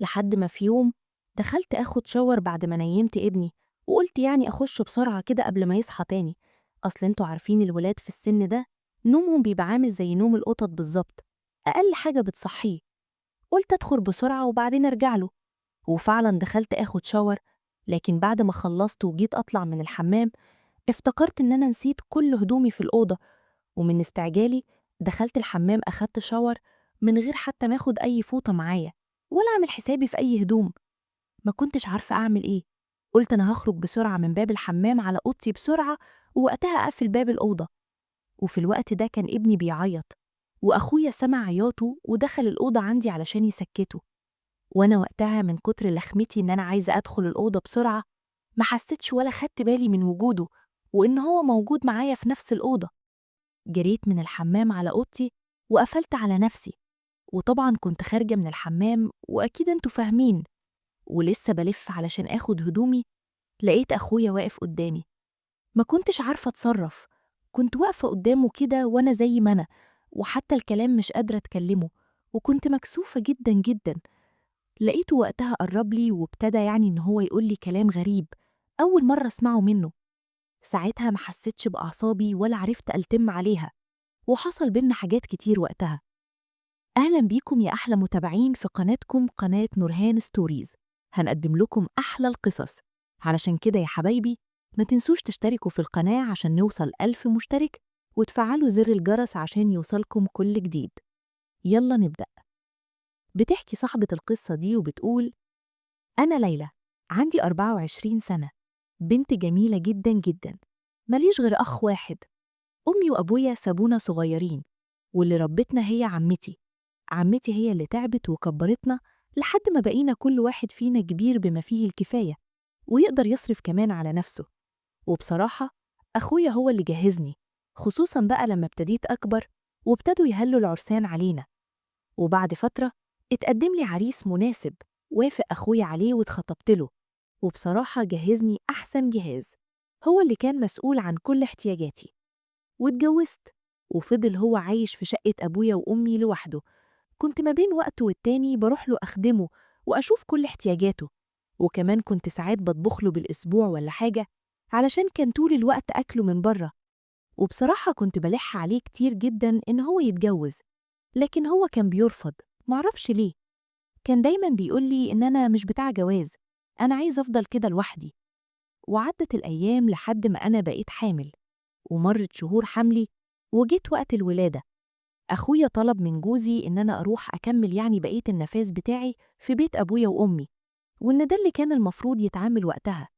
لحد ما في يوم دخلت آخد shower بعد ما نيمت ابني، وقلت يعني أخش بسرعة كده قبل ما يصحى تاني. أصل انتوا عارفين الولاد في السن ده نومهم بيبقى عامل زي نوم القطط بالظبط، أقل حاجة بتصحيه. قلت أدخل بسرعة وبعدين أرجع له، وفعلا دخلت آخد shower. لكن بعد ما خلصت وجيت أطلع من الحمام افتكرت إن أنا نسيت كل هدومي في الأوضة، ومن استعجالي دخلت الحمام أخدت shower من غير حتى ما أخد أي فوطة معايا ولا أعمل حسابي في أي هدوم. ما كنتش عارفة أعمل إيه. قلت أنا هخرج بسرعة من باب الحمام على أوضتي بسرعة، ووقتها أقفل باب الأوضة. وفي الوقت ده كان ابني بيعيط، وأخويا سمع عياطه ودخل الأوضة عندي علشان يسكته. وأنا وقتها من كتر لخمتي إن أنا عايزة أدخل الأوضة بسرعة ما حسيتش ولا خدت بالي من وجوده وإن هو موجود معايا في نفس الأوضة. جريت من الحمام على أوضتي وقفلت على نفسي، وطبعا كنت خارجة من الحمام وأكيد انتوا فاهمين، ولسه بلف علشان آخد هدومي لقيت أخويا واقف قدامي. ما كنتش عارفة أتصرف، كنت واقفة قدامه كده وأنا زي ما أنا، وحتى الكلام مش قادرة أتكلمه، وكنت مكسوفة جدا جدا. لقيته وقتها قرب لي وابتدى يعني إن هو يقول لي كلام غريب أول مرة أسمعه منه. ساعتها ما حسيتش بأعصابي ولا عرفت ألتم عليها، وحصل بينا حاجات كتير وقتها. أهلا بيكم يا أحلى متابعين في قناتكم قناة نورهان ستوريز. هنقدم لكم أحلى القصص، علشان كده يا حبايبي ما تنسوش تشتركوا في القناة عشان نوصل 1000 مشترك، وتفعلوا زر الجرس عشان يوصلكم كل جديد. يلا نبدأ. بتحكي صاحبة القصة دي وبتقول: أنا ليلى، عندي 24 سنة، بنت جميلة جدا جدا، ماليش غير أخ واحد. أمي وأبويا سابونا صغيرين، واللي ربتنا هي عمتي. عمتي هي اللي تعبت وكبرتنا لحد ما بقينا كل واحد فينا كبير بما فيه الكفاية، ويقدر يصرف كمان على نفسه. وبصراحة أخويا هو اللي جهزني، خصوصاً بقى لما ابتديت أكبر وابتدوا يهلوا العرسان علينا. وبعد فترة اتقدم لي عريس مناسب، وافق أخويا عليه واتخطبت له، وبصراحة جهزني أحسن جهاز، هو اللي كان مسؤول عن كل احتياجاتي. واتجوزت، وفضل هو عايش في شقة أبويا وأمي لوحده. كنت ما بين وقت والتاني بروح له أخدمه وأشوف كل احتياجاته، وكمان كنت ساعات بطبخ له بالأسبوع ولا حاجة، علشان كان طول الوقت أكله من بره. وبصراحة كنت بلح عليه كتير جدا إن هو يتجوز، لكن هو كان بيرفض، معرفش ليه. كان دايما بيقول لي إن أنا مش بتاع جواز، أنا عايز أفضل كده لوحدي. وعدت الأيام لحد ما أنا بقيت حامل، ومرت شهور حملي، وجيت وقت الولادة. أخويا طلب من جوزي إن أنا أروح أكمل يعني بقية النفاس بتاعي في بيت أبويا وأمي، وإن ده اللي كان المفروض يتعامل وقتها.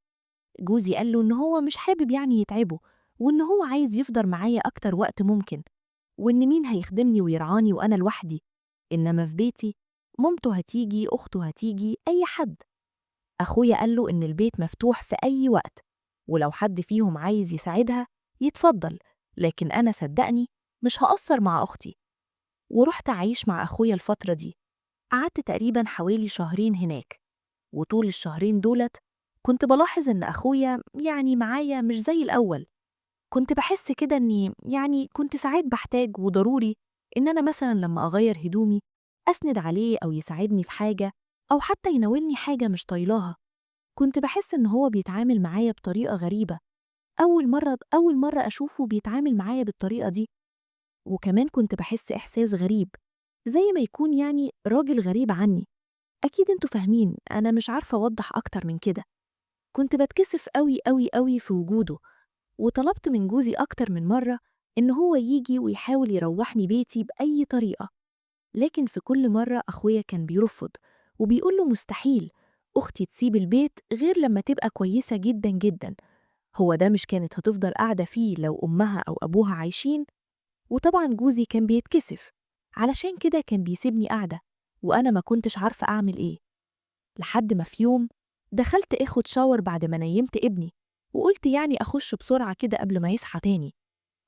جوزي قال له إن هو مش حابب يعني يتعبه، وإن هو عايز يفضل معايا أكتر وقت ممكن، وإن مين هيخدمني ويرعاني وأنا لوحدي، إنما في بيتي مامته هتيجي، أخته هتيجي، أي حد. أخويا قال له إن البيت مفتوح في أي وقت، ولو حد فيهم عايز يساعدها يتفضل، لكن أنا صدقني مش هقصر مع أختي. ورحت أعيش مع أخويا الفترة دي، قعدت تقريباً حوالي شهرين هناك. وطول الشهرين دولت كنت بلاحظ إن أخويا يعني معايا مش زي الأول. كنت بحس كده إني يعني كنت ساعات بحتاج وضروري إن أنا مثلاً لما أغير هدومي أسند عليه أو يساعدني في حاجة أو حتى يناولني حاجة مش طايلاها. كنت بحس إن هو بيتعامل معايا بطريقة غريبة، أول مرة أشوفه بيتعامل معايا بالطريقة دي. وكمان كنت بحس إحساس غريب، زي ما يكون يعني راجل غريب عني. أكيد انتوا فاهمين، أنا مش عارفة أوضح أكتر من كده. كنت بتكسف أوي أوي أوي في وجوده، وطلبت من جوزي أكتر من مرة إن هو يجي ويحاول يروحني بيتي بأي طريقة، لكن في كل مرة أخويا كان بيرفض وبيقول له مستحيل أختي تسيب البيت غير لما تبقى كويسة جدا جدا، هو ده مش كانت هتفضل قاعدة فيه لو أمها أو أبوها عايشين؟ وطبعا جوزي كان بيتكسف، علشان كده كان بيسيبني قاعدة وأنا ما كنتش عارفة أعمل إيه. لحد ما في يوم دخلت أخد شاور بعد ما نيمت ابني، وقلت يعني أخش بسرعة كده قبل ما يصحى تاني،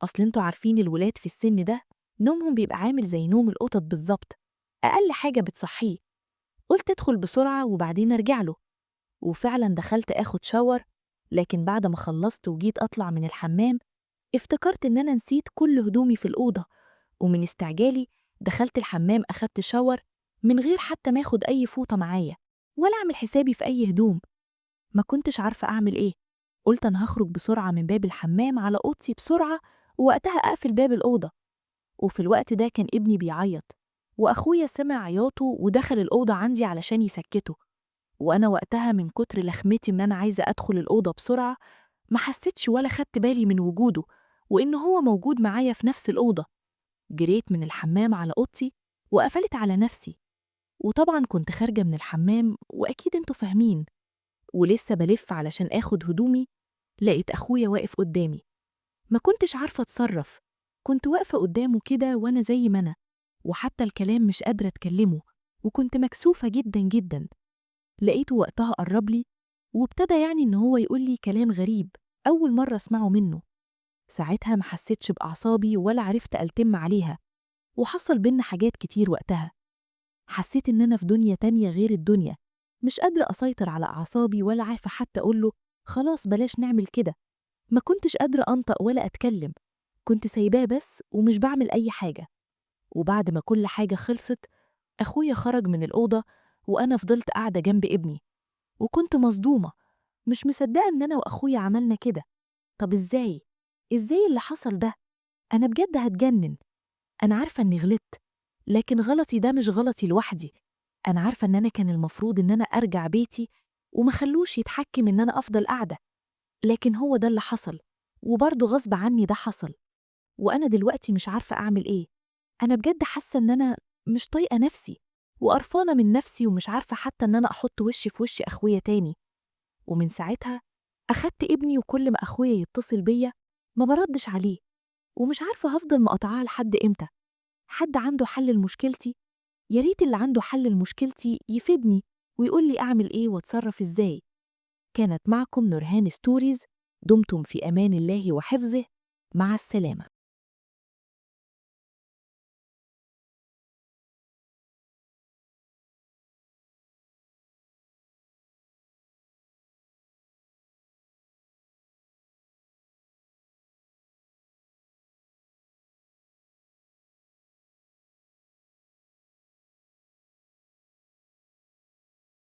أصل انتوا عارفين الولاد في السن ده نومهم بيبقى عامل زي نوم القطط بالظبط، أقل حاجة بتصحيه. قلت أدخل بسرعة وبعدين أرجع له، وفعلا دخلت أخد شاور، لكن بعد ما خلصت وجيت أطلع من الحمام افتكرت إن أنا نسيت كل هدومي في الأوضة، ومن استعجالي دخلت الحمام أخدت شاور من غير حتى ما اخد أي فوطة معايا ولا أعمل حسابي في أي هدوم. ما كنتش عارفة أعمل إيه. قلت أنا هخرج بسرعة من باب الحمام على أوضتي بسرعة، ووقتها أقفل باب الأوضة. وفي الوقت ده كان ابني بيعيط، وأخويا سمع عياطه ودخل الأوضة عندي علشان يسكته. وأنا وقتها من كتر لخمتي إن أنا عايزة أدخل الأوضة بسرعة ما حسيتش ولا خدت بالي من وجوده وإن هو موجود معايا في نفس الأوضة. جريت من الحمام على أوضتي وقفلت على نفسي، وطبعا كنت خارجة من الحمام وأكيد انتوا فاهمين، ولسه بلف علشان آخد هدومي لقيت أخويا واقف قدامي. ما كنتش عارفة أتصرف، كنت واقفة قدامه كده وأنا زي ما أنا، وحتى الكلام مش قادرة أتكلمه، وكنت مكسوفة جدا جدا. لقيته وقتها قرب لي وابتدى يعني إن هو يقول لي كلام غريب أول مرة أسمعه منه. ساعتها ما حسيتش بأعصابي ولا عرفت ألتم عليها، وحصل بينا حاجات كتير وقتها. حسيت إن أنا في دنيا تانية غير الدنيا، مش قادرة أسيطر على أعصابي ولا عارفة حتى أقوله خلاص بلاش نعمل كده. ما كنتش قادرة أنطق ولا أتكلم، كنت سايباه بس ومش بعمل أي حاجة. وبعد ما كل حاجة خلصت أخويا خرج من الأوضة وأنا فضلت قاعدة جنب ابني، وكنت مصدومة مش مصدقة إن أنا وأخويا عملنا كده. طب إزاي؟ إزاي اللي حصل ده؟ أنا بجد هتجنن. أنا عارفة إني غلطت، لكن غلطي ده مش غلطي لوحدي. أنا عارفة إن أنا كان المفروض إن أنا أرجع بيتي وما خلوش يتحكم إن أنا أفضل قاعدة، لكن هو ده اللي حصل، وبرضه غصب عني ده حصل. وأنا دلوقتي مش عارفة أعمل إيه. أنا بجد حاسة إن أنا مش طايقة نفسي وقرفانة من نفسي، ومش عارفة حتى إن أنا أحط وشي في وش أخويا تاني. ومن ساعتها أخدت ابني، وكل ما أخويا يتصل بيا ما بردش عليه، ومش عارفة هفضل مقاطعاه لحد إمتى. حد عنده حل لمشكلتي؟ يا ريت اللي عنده حل لمشكلتي يفيدني ويقول لي أعمل إيه وأتصرف إزاي. كانت معكم نورهان ستوريز، دمتم في أمان الله وحفظه، مع السلامة.